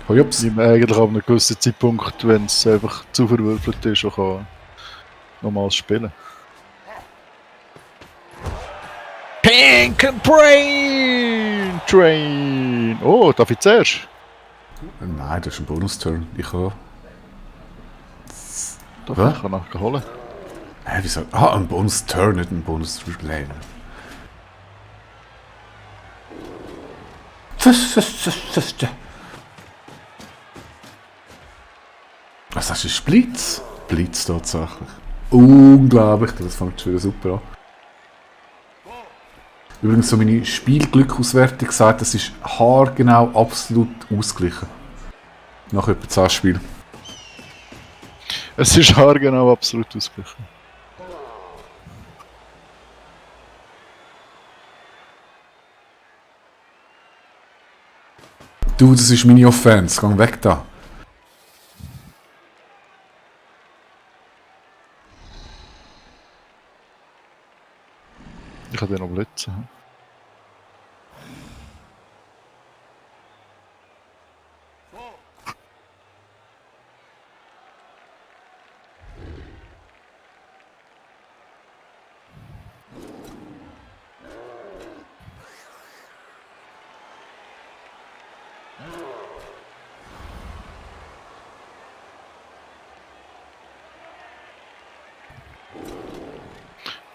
Hups. Eigentlich ab einem gewissen Zeitpunkt, wenn es einfach zu verwürfelt ist, auch kann nochmals spielen. Pink and Brain Train! Oh, darf ich zuerst? Nein, das ist ein Bonus-Turn. Ich kann... Doch, Was? ich kann nachher holen. Hä, wieso? Ah, ein Bonus-Turn, nicht ein Bonus-Lane. Was hast du? Blitz? Blitz tatsächlich. Unglaublich, das fängt schon wieder super an. Übrigens, so meine Spielglückauswertung sagt, das ist haargenau absolut ausgeglichen. Nach etwa 10 Spielen. Es ist haargenau absolut ausgeglichen. Du, das ist meine Offense, geh weg da. Ich kann den noch blitzen.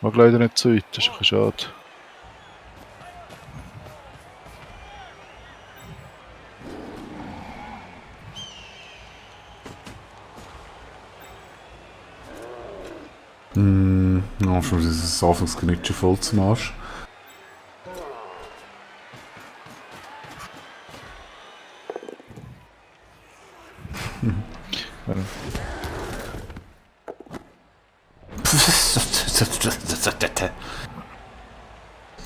Mag leider nicht so weit, das ist ein bisschen schade. Ja, schon dieses Anfangsgenitsche voll zum Arsch.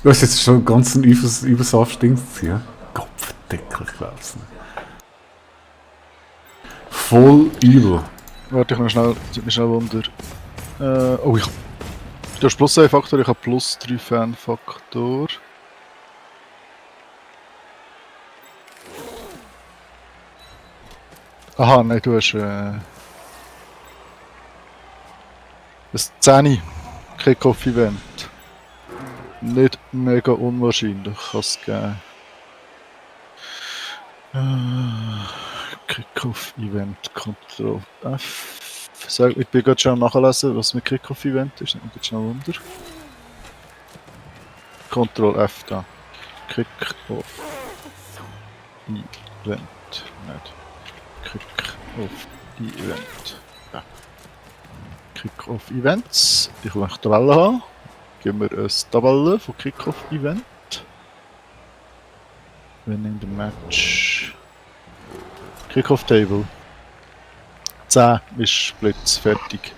Du hast jetzt schon ganz ein Übersaft-Ding ja? Kopfdeckel, ich glaub's nicht. Voll evil. Warte, ich mich schnell wunder. Oh, du hast plus 1 Faktor, ich habe plus 3 Fan-Faktor. Aha, nein, du hast ein 10 Kick-Off-Event. Nicht mega unwahrscheinlich, kann es geben. Kick-Off-Event, Ctrl F. Ich bin gerade schon nachlesen, was mit Kick-Off-Event ist. Ich bin schnell unter. Ctrl F da. Kick-Off-Event. Nicht. Kick-Off-Event. Ja. Kick-Off-Events. Ich möchte Tabelle haben. Geben wir eine Tabelle von Kick-Off-Event. Winning the Match. Kick-Off-Table. 10 ist Blitz, fertig.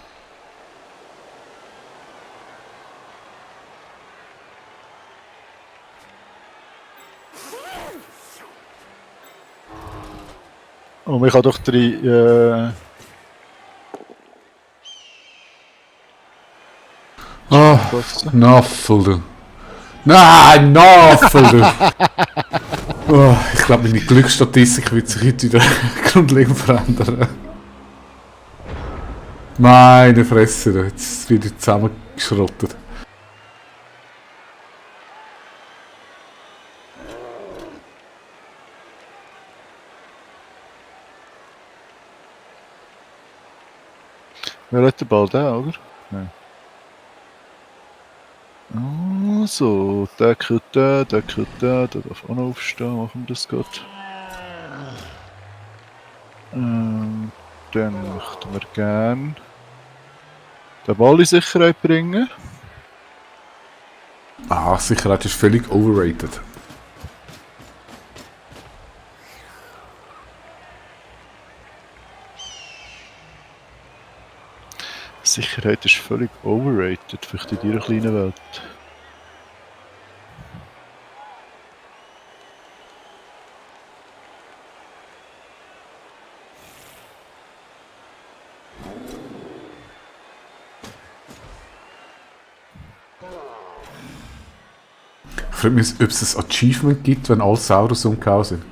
Und ich habe doch 3. Naffel, du. Nein, Naffel, du. Oh, ich glaube, meine Glücksstatistik wird sich heute wieder grundlegend verändern. Meine Fresse, du. Jetzt wird ich zusammengeschrottet. Wer hat den Ball da, oder? Nein. Also, der kriegt der darf auch noch aufstehen, machen wir das gerade. Dann möchten wir gerne den Ball in Sicherheit bringen. Ah, Sicherheit ist völlig overrated. Sicherheit ist völlig overrated, vielleicht in deiner kleinen Welt. Ich frage mich, ob es ein Achievement gibt, wenn alle Saurus umgehauen sind.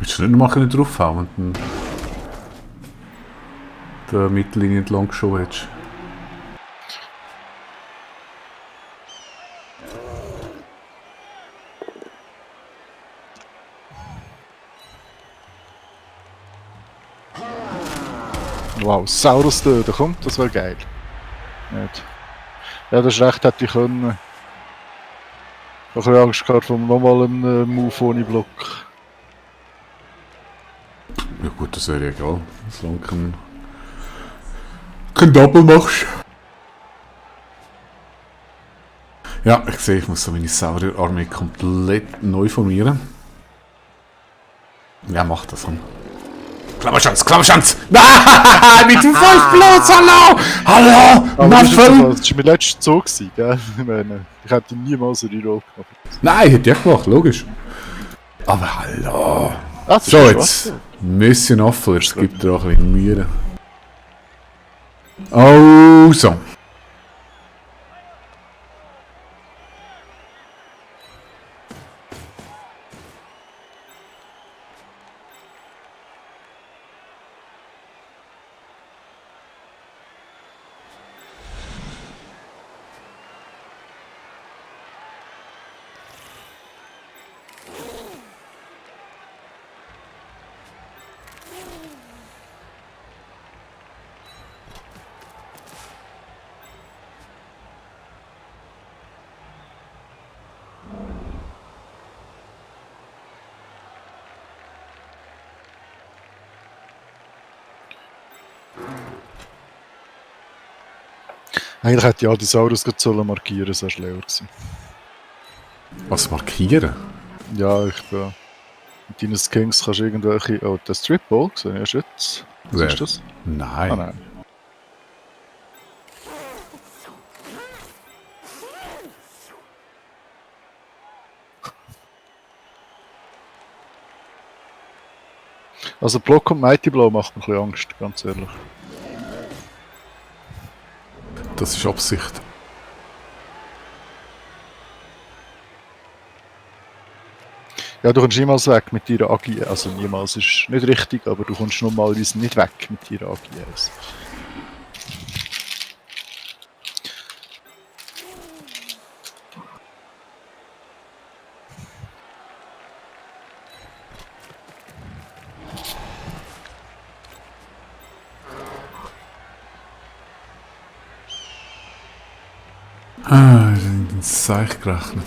Willst du nicht noch mal draufhauen, wenn du die Mittellinie entlang geschoben hättest? Wow, Saurus töten, komm, das wäre geil. Nicht. Ja, das ist recht, hätte ich können. Ich habe Angst gehabt vom normalen Move ohne Block. Ja gut, das wäre ja egal, solange du kein Double machst. Ja, ich sehe, ich muss so meine Saurier-Armee komplett neu formieren. Ja, mach das. Klammerschanz, Klammerschanz! Nein, mit dem 5 Plus, hallo! Hallo! Aber das Mann, war mein letzter Zug, gell? Ich meine, ich hätte niemals eine Reroll gemacht. Nein, hätte ich gemacht, logisch. Aber hallo! Ah, das So, ist jetzt schwarz. Mission offen, es gibt dir auch ein bisschen Mühe. Oh, so. Eigentlich hätte ich Aldisaurus gerade sollen markieren, das wäre schlauer gewesen. Was markieren? Ja, mit deinen Kings kannst du irgendwelche... Oh, das Strip-Ball gesehen, ja, jetzt. Was Wer? ist das? Nein. Ah, nein. Also Block und Mighty Blow macht mir ein bisschen Angst, ganz ehrlich. Das ist Absicht. Ja, du kommst niemals weg mit deiner Agi. Also niemals ist nicht richtig, aber du kommst normalerweise nicht weg mit deiner Agi. Ah, ich habe ins Zeich gerechnet.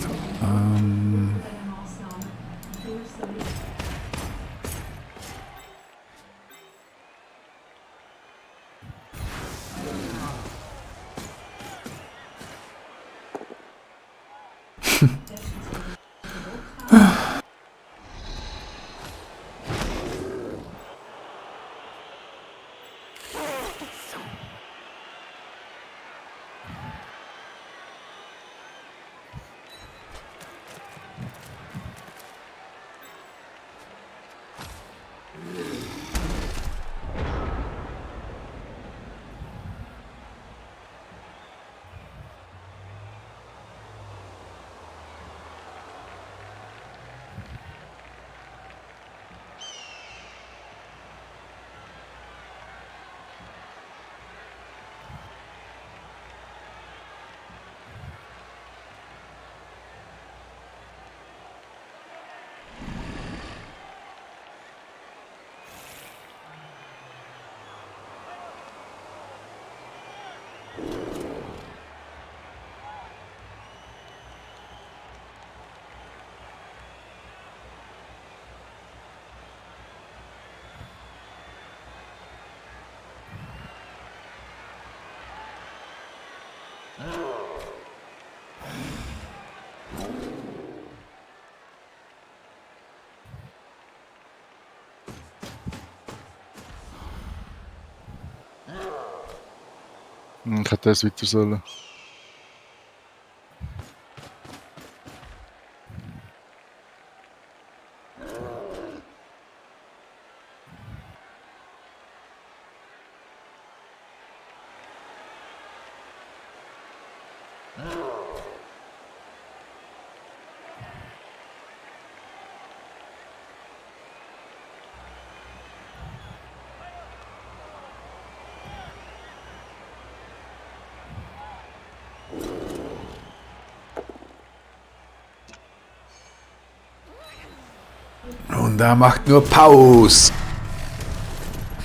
Ich hätte das weiter sollen. Und er macht nur Pause.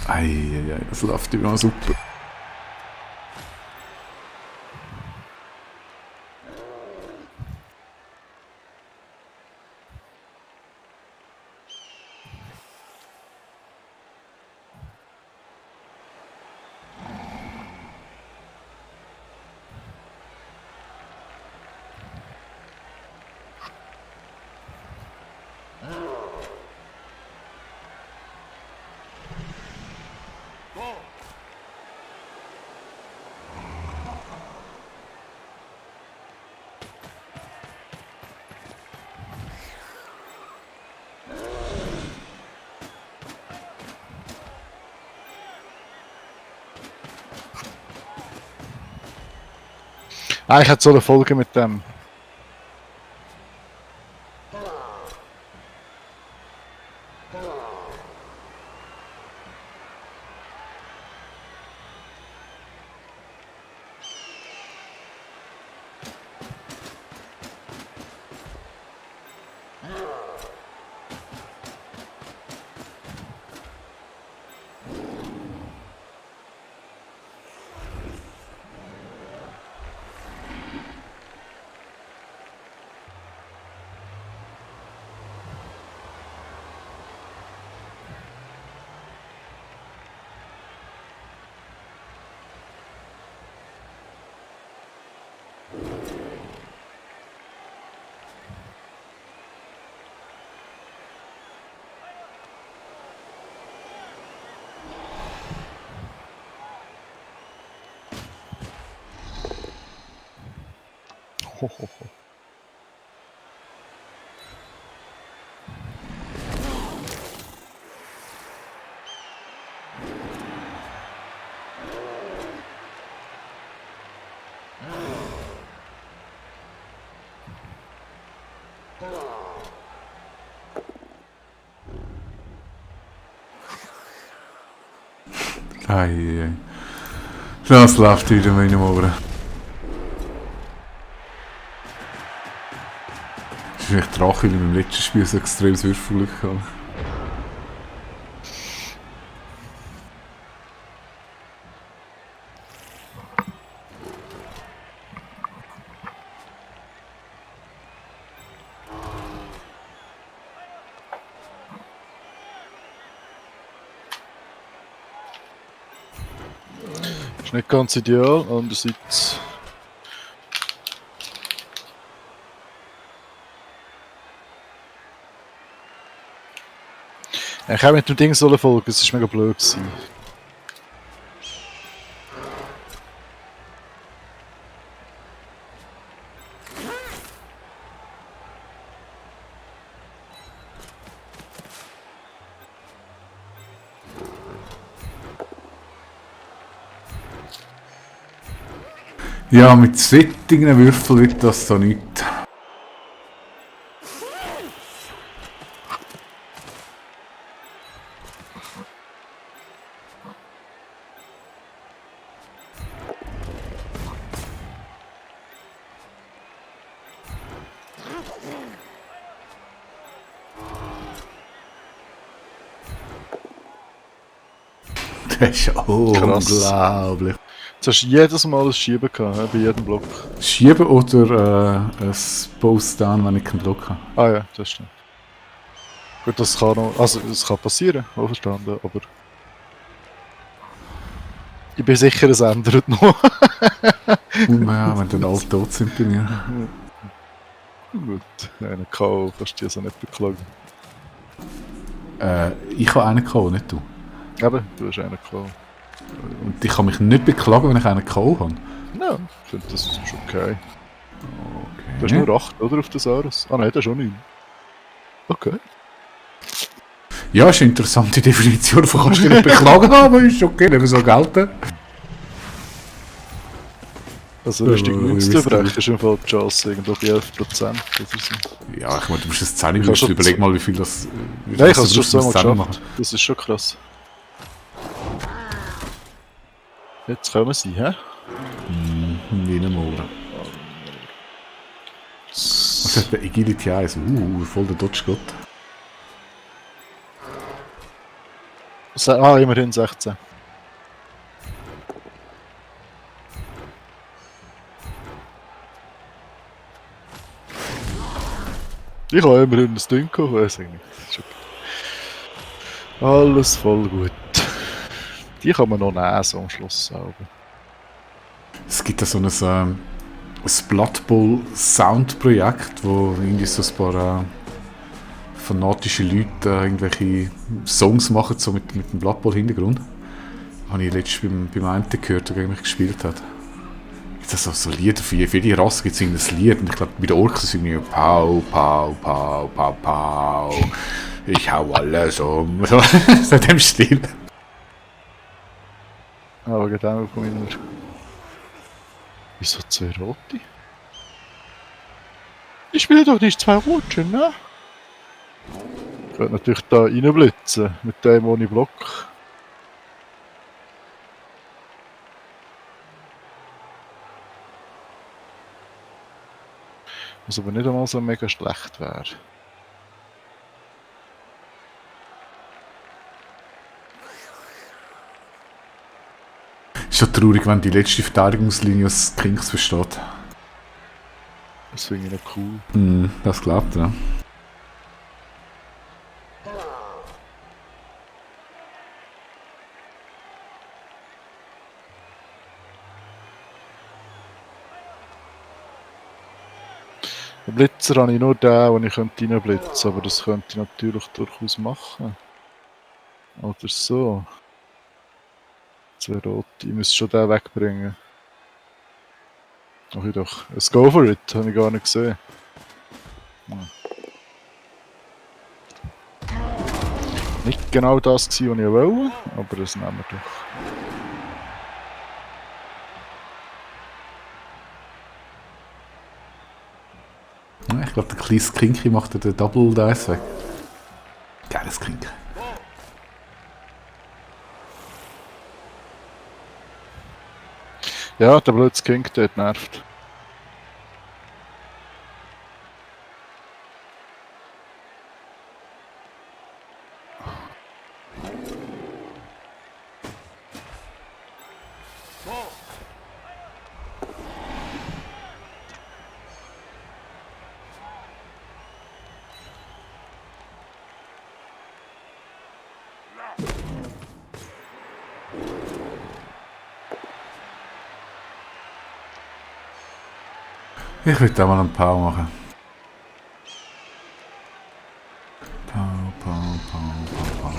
Eieiei, das läuft immer super. Ich hätte so eine Folge mit dem. Hohoho. Eieiei. Das läuft wieder mit dem Ohren. Das ist echt Drache, weil ich im letzten Spiel so extremes Würfelglück hatte. Ist nicht ganz ideal, andererseits. Ich habe mit dem Ding sollen folgen, es ist mega blöd gewesen. Ja, mit solchen Würfeln wird das so nicht. Das ist unglaublich. Du hast jedes Mal ein Schieben gehabt, bei jedem Block. Schieben oder ein Post down, wenn ich keinen Block habe. Ah ja, das stimmt. Gut, das kann noch, also es kann passieren, auch verstanden, aber... Ich bin sicher, es ändert noch. Ja, wenn dann alle tot sind bei mir. Gut, einen K.O. kannst du dir so nicht beklagen. Ich habe einen K.O., nicht du. Eben, du hast einen K.O. Und ich kann mich nicht beklagen, wenn ich einen K.O. habe. Ja, ich finde, das ist okay. Du hast Okay. nur 8, oder, auf der Saurus? Ah nein, das ist schon 9. Okay. Ja, ist eine interessante Definition von kannst du dich nicht beklagen, aber ist okay, nicht so gelten. Also richtig Ja, 9 zu wisst ihr brechen nicht. ist im Fall die Chance irgendwo bei 11% oder so. Ja, ich meine, du musst es 10 Ich Minuten, schon überleg mal, wie viel das... Nein, ich habe es schon brauchst, um zweimal das 10 geschafft. Das ist schon krass. Jetzt kommen sie, hä? Wie in einem Ohr. Was hat der Agility 1? Voll der Dodge-Gott. Ah, immerhin 16. Ich habe immerhin ein Ding gehabt, weiß ich nicht. Das ist okay. Alles voll gut. Die kann man noch nehmen, so am Schluss selber. Es gibt ja so ein Blood Bowl Sound-Projekt, wo irgendwie so ein paar fanatische Leute irgendwelche Songs machen, so mit dem Blood Bowl Hintergrund. Habe ich letztens beim einen gehört, der gegen mich gespielt hat. Das ist so Lieder, für jede Rasse gibt es ein Lied. Und ich glaube, bei den Orks ist irgendwie Pau, Pau, Pau, Pau, Pau. Ich hau alles um. So in dem Stil. Aber geht auch von meiner. Wieso 2 rote? Ich spiele doch nicht 2 rote, ne? Ich könnte natürlich da reinblitzen, mit dem ohne Block. Was aber nicht einmal so mega schlecht wäre. Ist schon traurig, wenn die letzte Verteidigungslinie aus Kings besteht. Das finde ich noch cool. Das glaubt er. Ja. Den Blitzer habe ich nur den, den ich reinblitzen könnte, aber das könnte ich natürlich durchaus machen. Oder so. 2 rote, ich müsste schon den wegbringen. Ach ich doch. Let's go for it, habe ich gar nicht gesehen. Nicht genau das gewesen, was ich wollte, aber das nehmen wir doch. Ja, ich glaube, der kleine Kinky macht den Double Dice weg. Geiles Kinky. Ja, der blöde King dort nervt. Ich würde da mal einen Pau machen. Pau, Pau, Pau, Pau, Pau.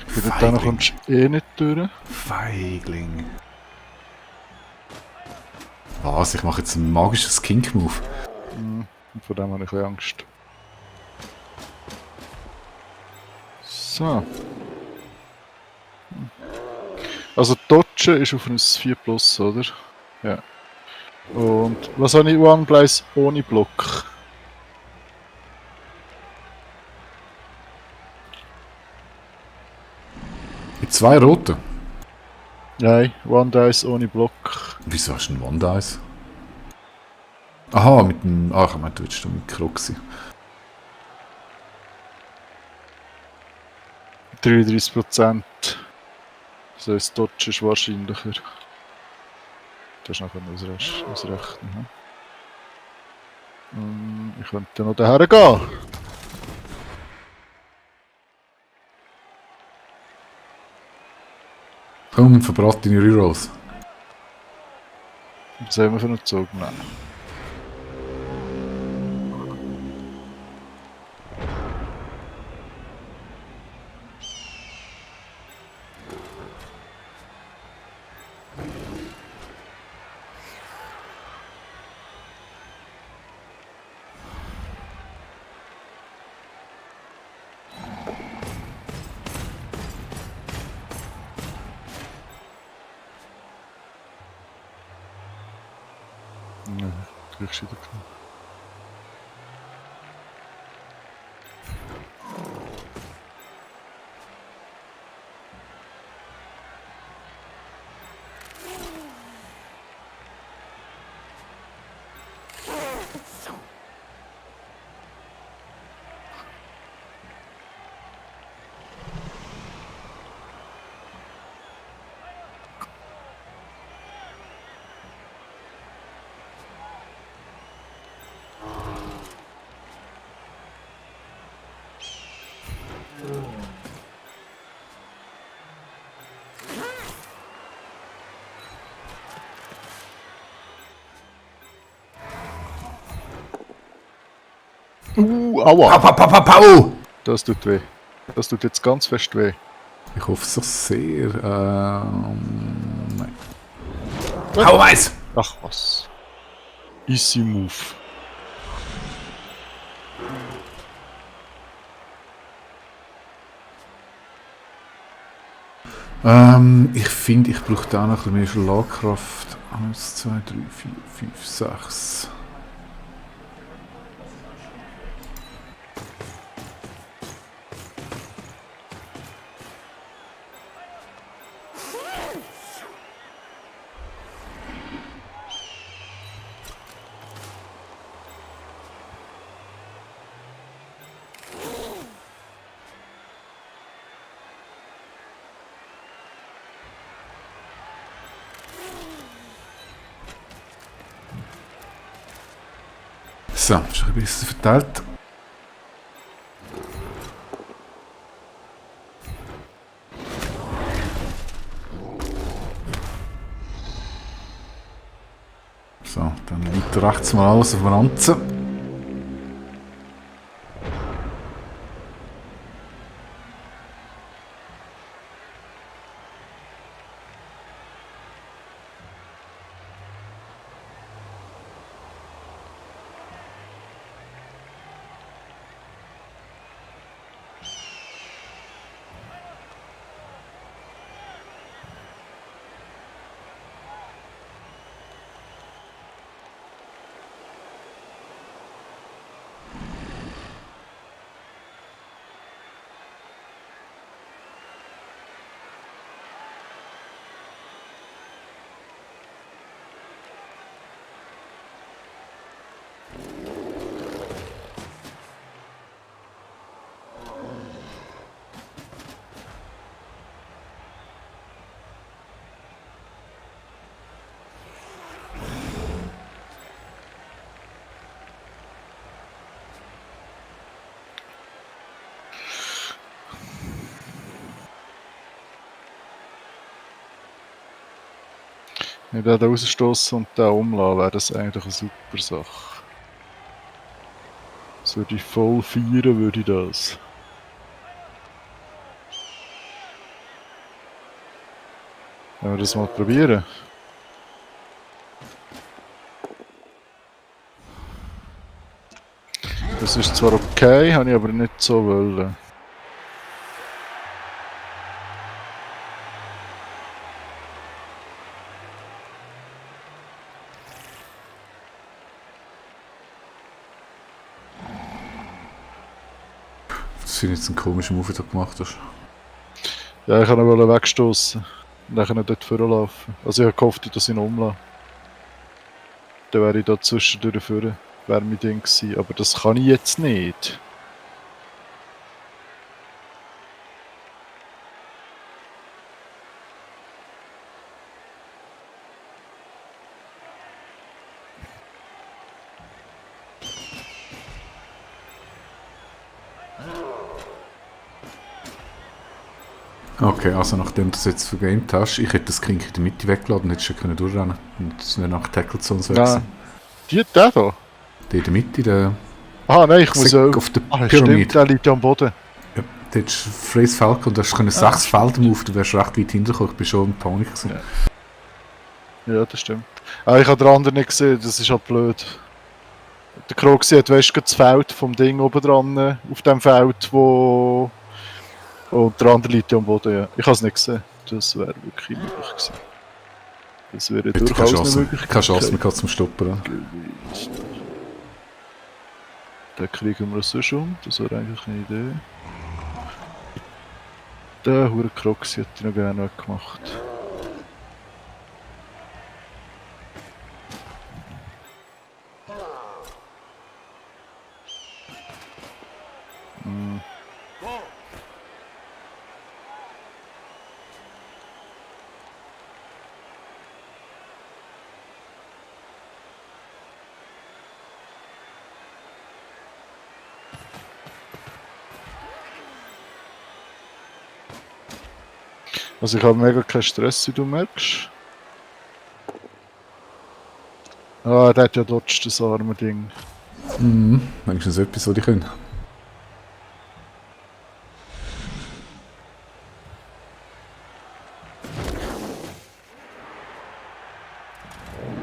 Für den dann kommst du eh nicht durch. Feigling. Was? Ich mache jetzt einen magischen Kink-Move. Und vor dem habe ich ein bisschen Angst. So. Also Dodge ist auf uns 4 Plus, oder? Ja. Und was habe ich? One Place ohne Block. In 2 rote. Nein, One Dice ohne Block. Wieso hast du einen One Dice? Aha, mit dem. Ah, ich meine, du willst mit Kroxi. 33%. So das Dodge ist wahrscheinlicher. Das ist nachher ausrechnen. Ich könnte noch daher gehen. Komm, verbrat deine Rerolls. Was haben wir für einen Zug? Nein. Ja, gleich wieder genommen. Aua! Pau! Das tut weh. Das tut jetzt ganz fest weh. Ich hoffe es doch sehr. Nein. Hau weiß! Ach was. Easy Move. Ich finde, ich brauche da noch ein bisschen mehr Schlagkraft. 1, 2, 3, 4, 5, 6. So, ist ein bisschen verteilt. So, dann weiter rechts mal alles auf Ranzen. Wenn ich den rausstoßen und den umlassen, wäre das eigentlich eine super Sache. Das würde ich voll feiern, würde ich das. Wollen wir das mal probieren? Das ist zwar okay, habe ich aber nicht so wollen. Das finde ich jetzt einen komischen Move, den du gemacht hast. Ja, ich wollte ihn wegstoßen. Und dann dort vorlaufen. Also ich hoffe, dass ich ihn umlasse. Dann wäre ich da zwischendurch vorne. Wäre mein Ding gewesen. Aber das kann ich jetzt nicht. Okay, also nachdem du es jetzt vergamed hast, ich hätte das Klink in der Mitte weggeladen und hättest schon durchrennen können. Und es wäre nach Tackle Zones weg gewesen. Der da? Der in der Mitte, der Ah nein, ich muss ja... auf der Ah, stimmt, Pyramide. der liegt ja am Boden. Ja, da hättest du Freeze Falcon und du hast 6 Felder move, du wärst recht weit hintergekommen, ich bin schon in Panik gewesen. Ja, das stimmt. Ah, ich habe den anderen nicht gesehen, das ist halt blöd. Der Kroxi hat, weißt du, das Feld vom Ding oben dran, auf dem Feld, wo... Und der andere liegt ja am Boden, ja. Ich habe es nicht gesehen. Das wäre wirklich möglich gewesen. Das wäre Hätte durchaus keine eine Chance, Möglichkeit. keine Chance mehr gehabt zum Stoppen. Den kriegen wir so schon, das wäre eigentlich eine Idee. Der hure Kroxi hätte ich noch gerne weggemacht. Hm. Also ich habe mega keinen Stress, wie du merkst. Ah, der hat ja dodged, das arme Ding. Mhm, wenigstens etwas, was ich können.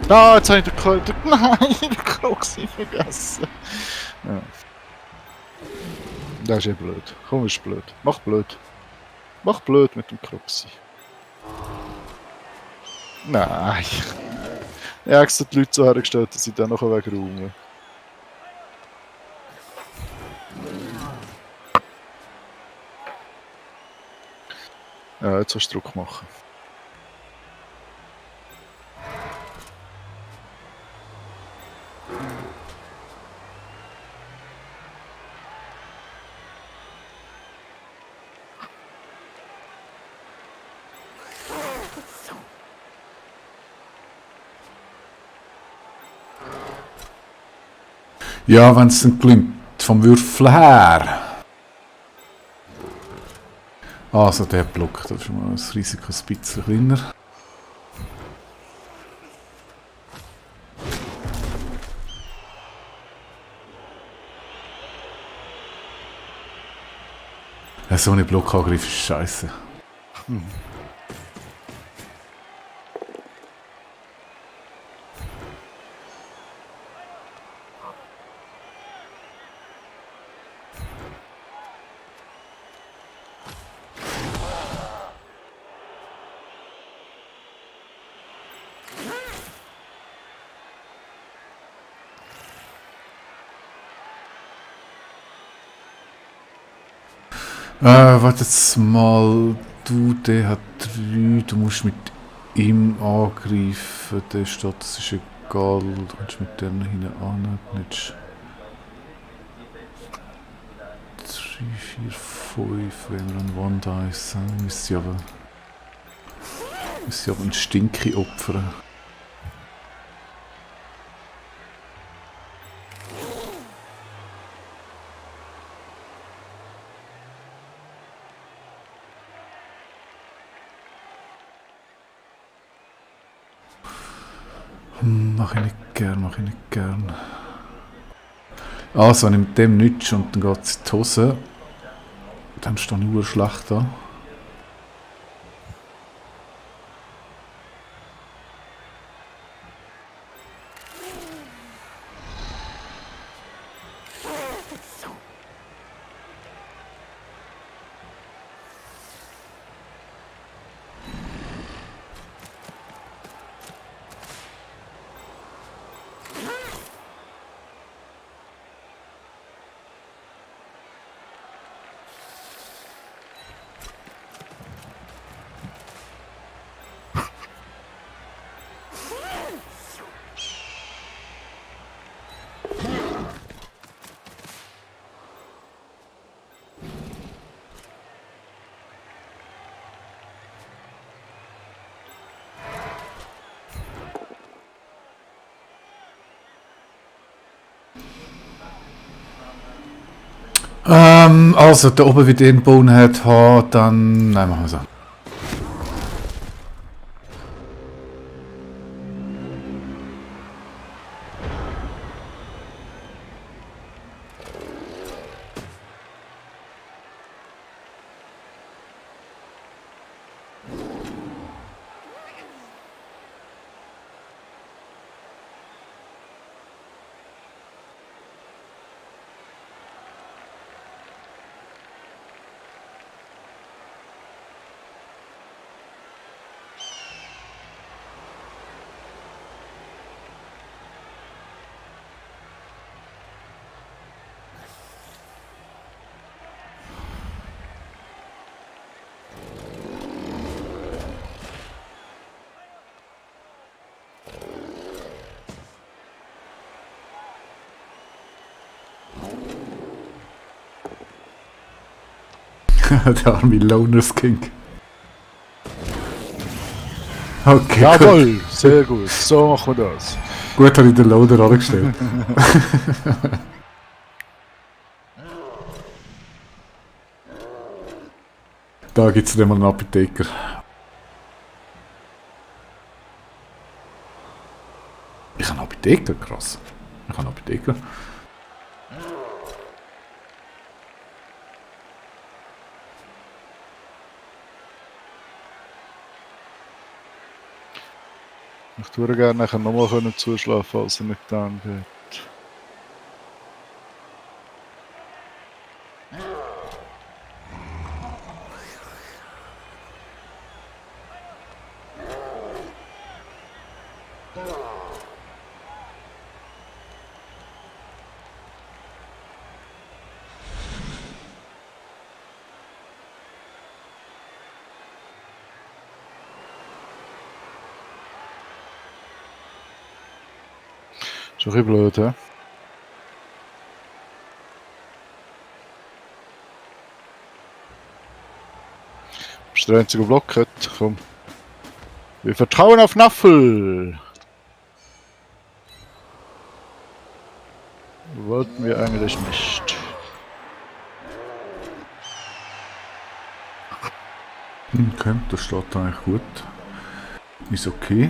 Ah, jetzt habe ich Nein, den Kroxi vergessen. Ja. Das ist eh blöd. Komm, ist blöd. Mach blöd. Mach blöd mit dem Kroxi. Nein. Ich habe extra die Leute so hergestellt, dass sie dann noch wegräumen. Ja, jetzt hast du Druck machen. Ja, wenn es dann gelingt, vom Würfel her. Also der Block, das ist schon mal das Risiko ein bisschen kleiner. So ein Blockangriff ist scheiße. Warte jetzt mal. Du, der hat 3. Du musst mit ihm angreifen. Der steht, das ist egal. Du kannst mit dem hinten an. Nicht 3, 4, 5. Wenn wir an One Dice haben, müsste ich aber einen Stinky opfern. Mach ich nicht gern. Also, wenn ich mit dem nütze und dann geht es in die Hose, dann stehe ich nur schlecht da. Also, da oben wie den bauen hat, dann... Nein, machen wir so. Der arme Loner-Skink. Okay, Jawohl, sehr gut. So machen wir das. gut habe ich den Loader angestellt. Da gibt es mal einen Apotheker. Ich habe einen Apotheker, krass. Ich habe einen Apotheker. Ich würde gerne nachher nochmal zuschlafen, falls er nicht dann geht. Ist doch ein bisschen blöd, hä? Bist du der einzige Block hat? Komm. Wir vertrauen auf Naffel! Wollten wir eigentlich nicht. Okay, das steht eigentlich gut. Ist okay.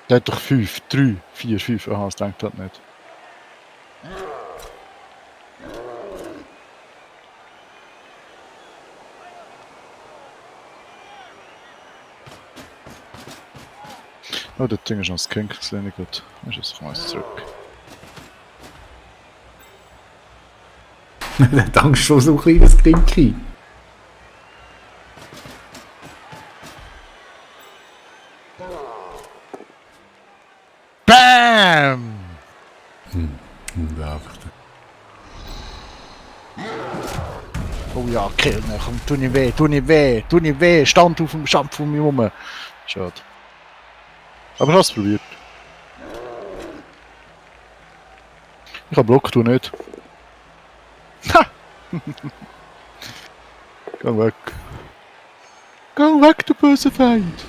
Der hat doch 5, 3, 4, 5. Aha, das denkt das nicht. Oh, das Ding ist noch das Kink, das lehne ich gut. Ich komme jetzt zurück. Der hat Angst vor so ein kleines Kinky. BAM! Einfach. Oh ja, Kellner, komm, tu nicht weh, tu nicht weh, tu nicht weh, stand auf dem Schampf um mich rum. Schade. Aber ich hab's probiert. Ich hab Block, du nicht. Ha! Geh weg. Geh weg, du böse Feind!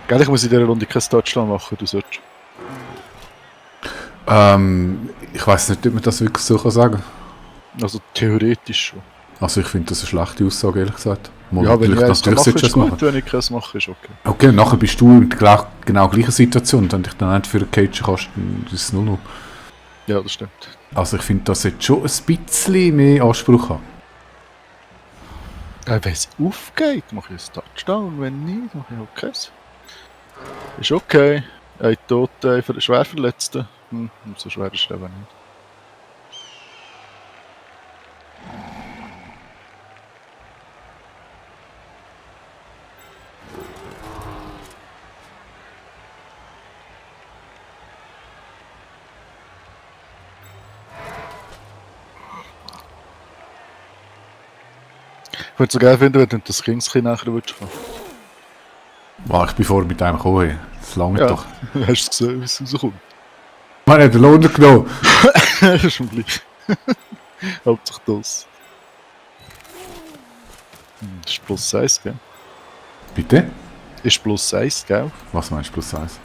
Gell, ich muss in dieser Runde kein Touchdown machen, du sollst. Ich weiß nicht, ob man das wirklich so sagen kann. Also theoretisch schon. Also ich finde das eine schlechte Aussage, ehrlich gesagt. Mal, Ja, wenn ich eins natürlich mache, solltest du ist das gut. Wenn ich keins mache, ist okay. Okay, nachher bist du in der genau gleichen Situation. Wenn dich dann nicht für einen Cage kannst, dann ist es nur noch. Ja, das stimmt. Also ich finde, das sollte schon ein bisschen mehr Anspruch haben. Wenn es aufgeht, mache ich einen Touchdown. Wenn nicht, mache ich auch keins. Ist okay. Ein Toter, ein Schwerverletzter. So schwer ist es aber nicht. Ich würde es so geil finden, wenn du das Kingskind nachher würdest kommen. Wow, ich bin vorher mit einem gekommen. Das lange Ja, doch. hast du gesehen, wie es rauskommt? Man hat den Lohn genommen. Das ist schon gleich. Hauptsache das. Das ist plus 1, gell? Bitte? Ist plus 1, gell? Was meinst du plus 1?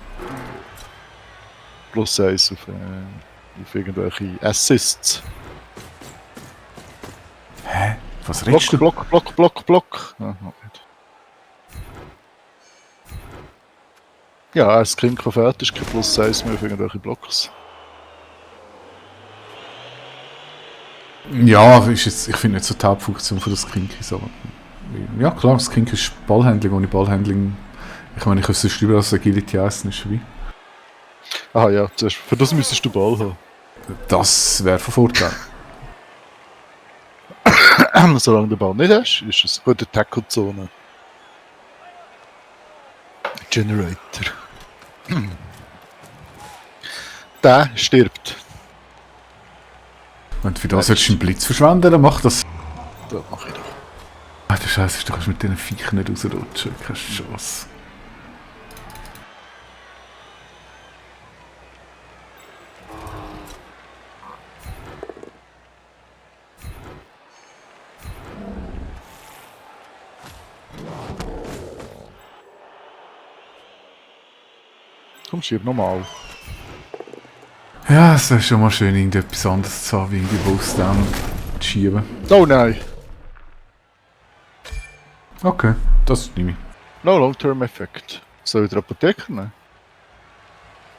Plus 1 auf irgendwelche Assists. Hä? Was redest du? Block. Ja, noch nicht. Ja, das Kind kann fertig, ist kein plus 1 mehr auf irgendwelche Blocks. Ja, ist jetzt, ich finde nicht so die Hauptfunktion von das Kinky so. Ja klar, das Kinky ist Ballhandling. Ohne Ballhandling, ich meine, ich könnte es überall als Agility essen, ist wie. Aha, ja, zuerst, für das müsstest du Ball haben. Das wäre von Vorteil. Solange du den Ball nicht hast, ist es eine gute Tackle-Zone. Generator. Der stirbt. Wenn du für das einen Blitz verschwenden, dann mach das. Das mache ich doch. Ach du Scheiße, du kannst mit diesen Viechern nicht rausrutschen. Keine Chance. Komm, schieb nochmal. Ja, es wäre schon mal schön, irgendetwas anderes zu haben, wie irgendwie Bus down zu schieben. Oh nein! Okay, das nehme ich. No Long-Term-Effekt. Soll ich den Apotheker nehmen?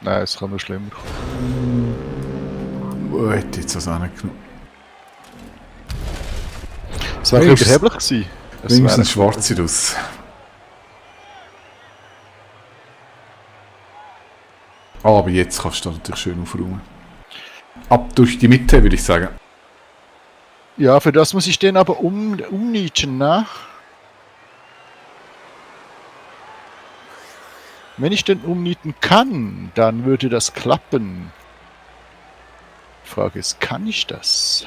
Nein, es kann noch schlimmer kommen. Hätte jetzt das auch nicht genommen. Es wäre überheblich gewesen. Wenigstens schwarz sieht aus. Aber jetzt kannst du da natürlich schön aufräumen. Ab durch die Mitte, würde ich sagen. Ja, für das muss ich den aber umnieten, ne? Wenn ich den umnieten kann, dann würde das klappen. Die Frage ist, kann ich das?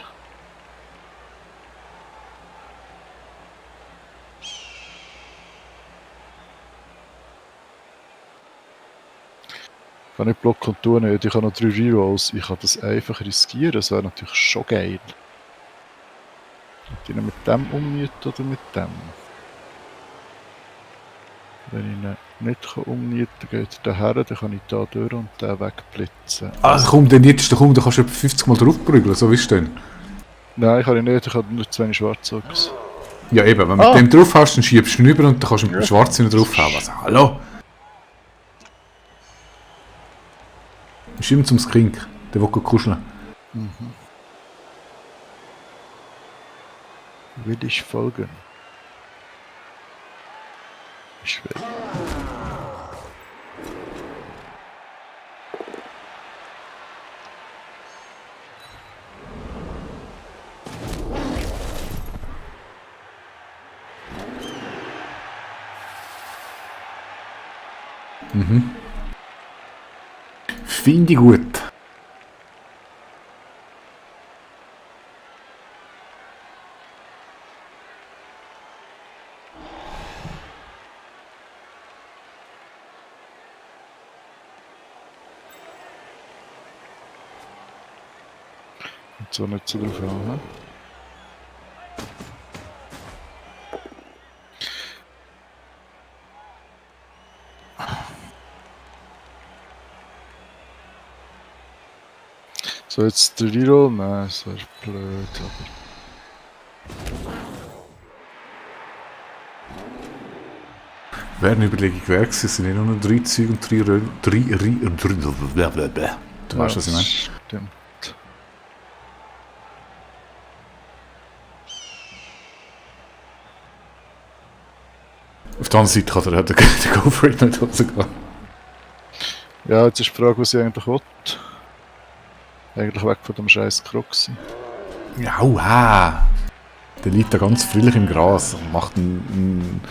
Ich kann nicht blocken und tun, ich habe noch 3 Rerolls. Ich kann das einfach riskieren, das wäre natürlich schon geil. Ich ihn mit dem umnieten oder mit dem? Wenn ich ihn nicht umnieten kann, geht er daher, dann kann ich da durch und den wegblitzen. Also komm, dann jetzt, komm, da kannst du etwa 50 Mal draufprügeln, so wie es denn. Nein, ich kann ihn nicht, ich habe nur zu wenig Schwarzachs. Ja eben, wenn du mit dem drauf hast, dann schiebst du ihn rüber und dann kannst du mit dem Schwarzen draufhauen. Also, hallo? Schieben zum Skink, der will kuscheln. Will ich folgen? Ich will. Finde ich gut. Und so nicht so drauf an. So, jetzt der Reroll? Nein, das wäre blöd, aber... Wäre eine Überlegung wert gewesen, es sind ja nur noch 3 Züge und 3 blablabla. Du weißt, was ich meine? Stimmt. Auf der anderen Seite kann der Go for It nicht rausgehen. Ja, jetzt ist die Frage, was ich eigentlich will. Eigentlich weg von dem scheiß Kruxi. Ja, aua! Der liegt da ganz friedlich im Gras und macht einen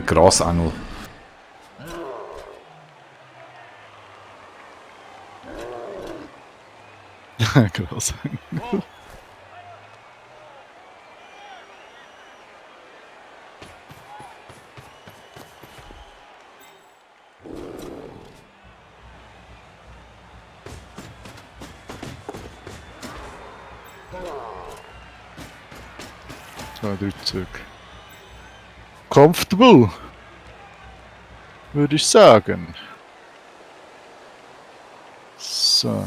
Grasengel. Krass. Zwei, 3 Züge. Comfortable, würde ich sagen. So.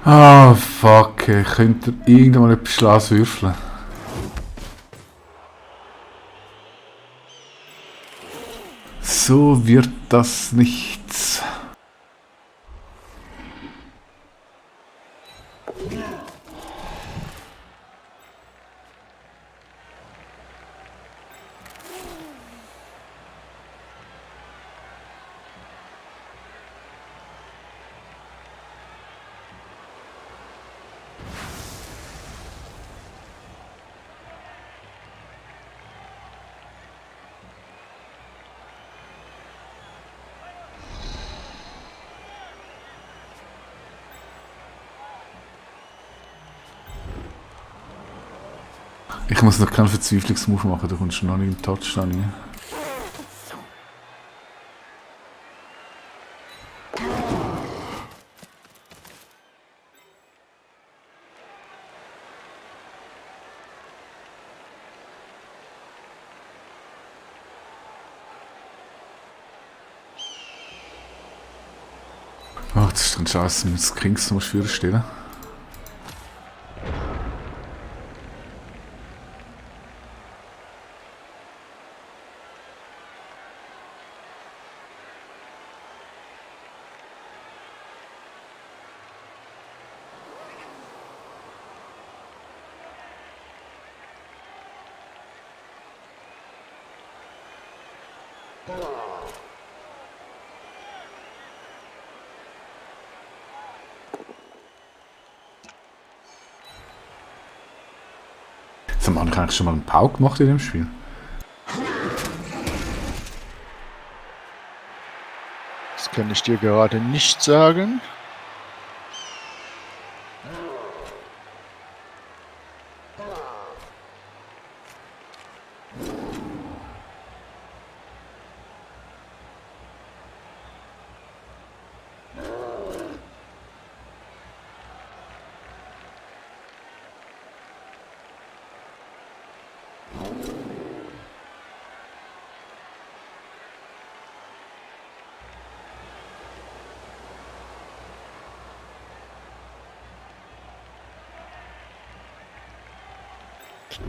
Ah, fuck. Ich könnte irgendwann mal etwas Schlaues würfeln. So wird das nichts. Ich muss noch keinen Verzweiflungsmove machen, da kommst du noch nicht im Touchdown rein. Oh, das ist dann scheiße, mit den Kings musst du stellen. Haben wir eigentlich schon mal einen Pau gemacht in dem Spiel? Das kann ich dir gerade nicht sagen.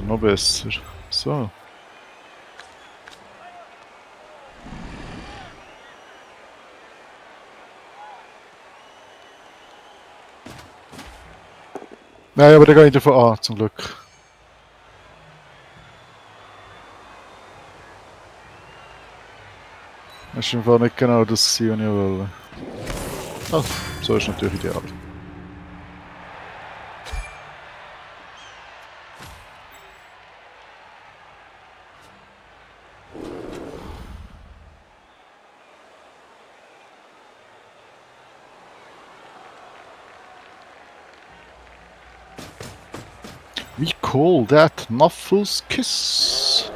Noch besser. So. Nein, aber da gehe ich davon an, zum Glück. Das war im Fall nicht genau das, was ich wollte. Ah, so ist natürlich ideal. We call that Muffles Kiss.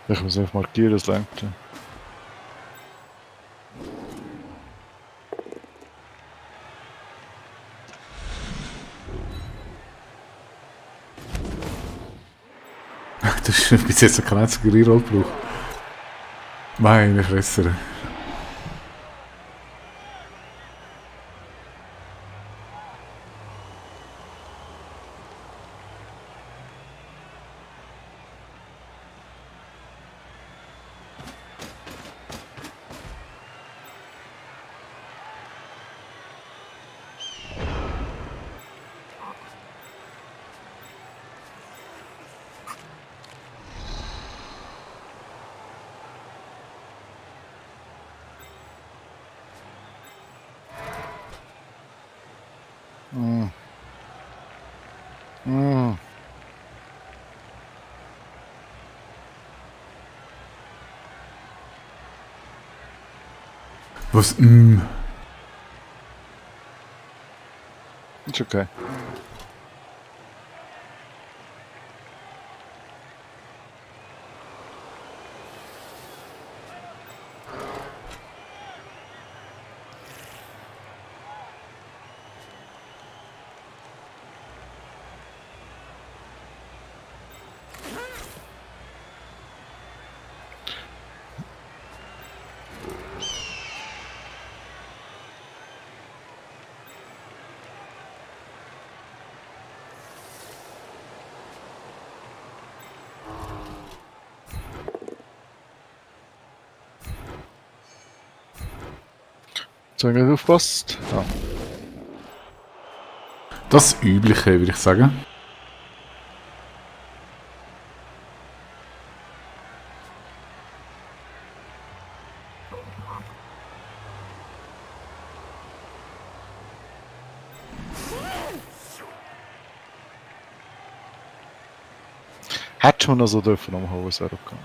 Ich muss einfach markieren, das lenkt. Das ist bis jetzt kein einziger Reroll gebraucht. Meine Fresse. Was? Ist okay. Jetzt habe ich nicht aufgepasst. Ah. Das Übliche, würde ich sagen. Hättest du mir noch so dürfen umhauen, es wäre auch gegangen.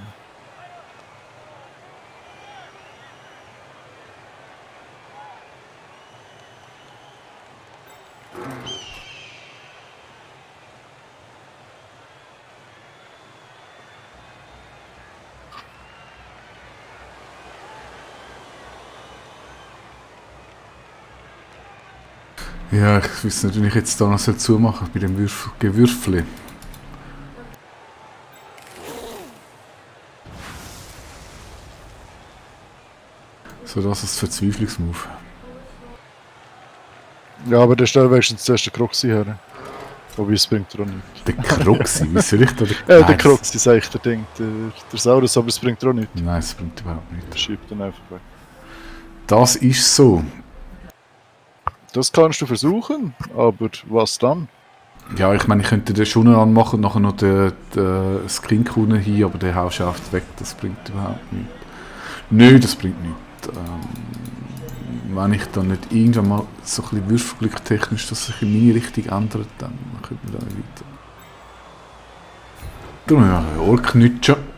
Ja, ich weiß nicht, wie ich jetzt da noch zumachen soll bei dem Gewürfli. So, das ist Verzweiflungsmove. Ja, aber der stellt wenigstens zuerst den Kroxi her. Wobei, es bringt er auch nichts. Der Kroxi, wie soll ich da... Der Nein, Kroxi, sag ich, der Ding, der Saurus, aber es bringt er auch nichts. Nein, es bringt überhaupt nichts. Schiebt den einfach weg. Das ist so. Das kannst du versuchen, aber was dann? Ja, ich meine, ich könnte den schon anmachen und nachher noch den Screen hin, aber den haust du einfach weg, das bringt überhaupt nichts. Nö, das bringt nichts. Wenn ich dann nicht irgendwann mal so ein bisschen Würfelglück technisch, dass sich in meine Richtung ändert, dann könnte man da nicht weiter. Darum ja, Ork nicht schon.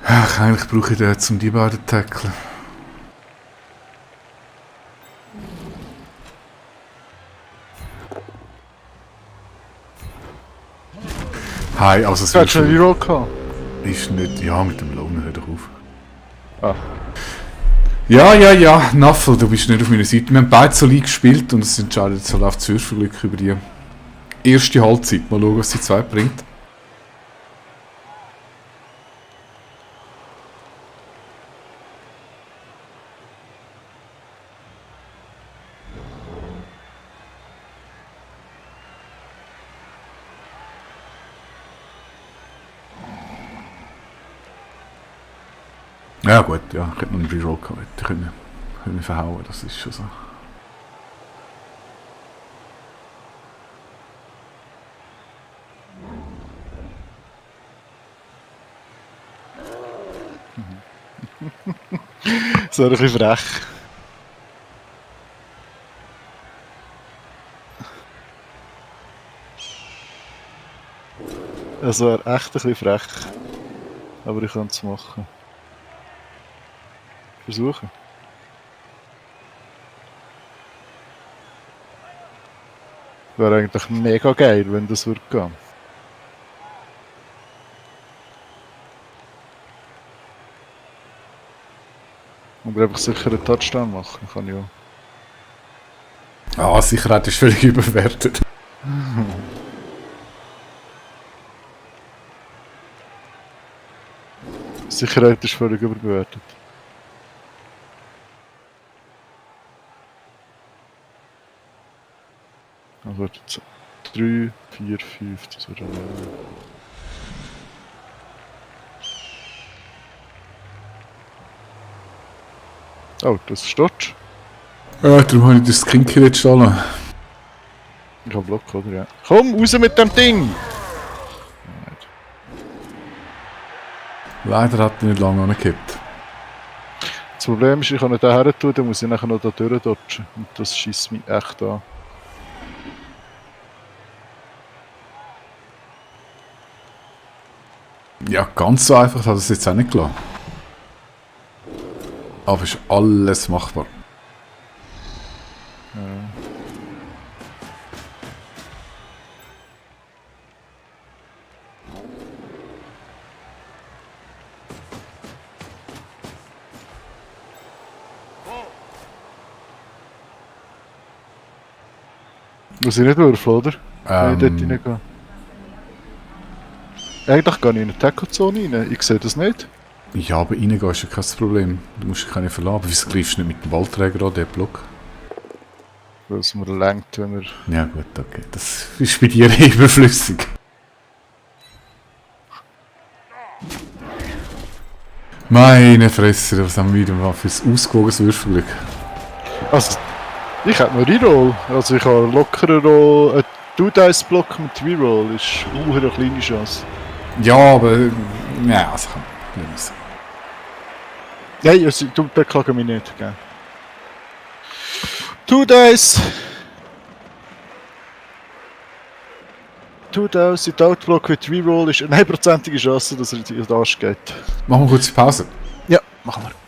Ach, eigentlich brauche ich den jetzt, um die beiden zu tackeln. Hi, also es Du hättest einen Reroll gehabt. ist nicht... Ja, mit dem Lohn, hör doch auf. Ah. Ja, Naffel, du bist nicht auf meiner Seite. Wir haben beide so leicht gespielt und es entscheidet jetzt halt auf das Würfelglück über die erste Halbzeit. Mal schauen, was die zweite bringt. Ja gut, ja, ich hätte noch einen Reroll gehabt, hätte können verhauen, das ist schon so. So ein bisschen frech. Es wäre echt ein bisschen frech. Aber ich könnte es machen. Versuchen. Wäre eigentlich mega geil, wenn das würde gehen. Aber einfach sicher einen Touchdown machen kann ich auch. Ah, Sicherheit ist völlig überwertet. Sicherheit ist völlig überbewertet. Also jetzt 3, 4, 5, das wäre dann... Oh, das ist dort. Ja, darum habe ich das Screen jetzt stehen. Ich habe Block, oder? Ja. Komm, raus mit dem Ding! Leider hat er nicht lange angekippt. Das Problem ist, ich kann nicht daher tun, dann muss ich nachher noch da durchdodgen. Und das schießt mich echt an. Ja, ganz so einfach hat es jetzt auch nicht gelassen. Aber ist alles machbar. Muss ich nicht würfeln, oder? Wenn ich dort reingehe. Eigentlich gehe ich in eine Tackle-Zone rein. Ich sehe das nicht. Ja, aber reingehen ist ja kein Problem. Du musst dich keine verlassen. Aber wieso greifst du nicht mit dem Ballträger an, den Block? Weil es mir lenkt, wenn wir... Ja gut, okay. Das ist bei dir überflüssig. Meine Fresse, was haben wir wieder mal fürs ausgewogenes Würfelglück? Also, ich hätte noch Reroll. Also ich habe locker noch einen Two-Dice-Block mit Reroll. Ist eine kleine Chance. Ja, aber... Ja, also komm, lass es. Nein, also, du beklagen mich nicht. Gell? Two-Dice. Two-Dice, in Outblock mit Reroll ist eine 1%ige Chance, dass er in den Arsch geht. Machen wir kurz Pause. Ja, machen wir.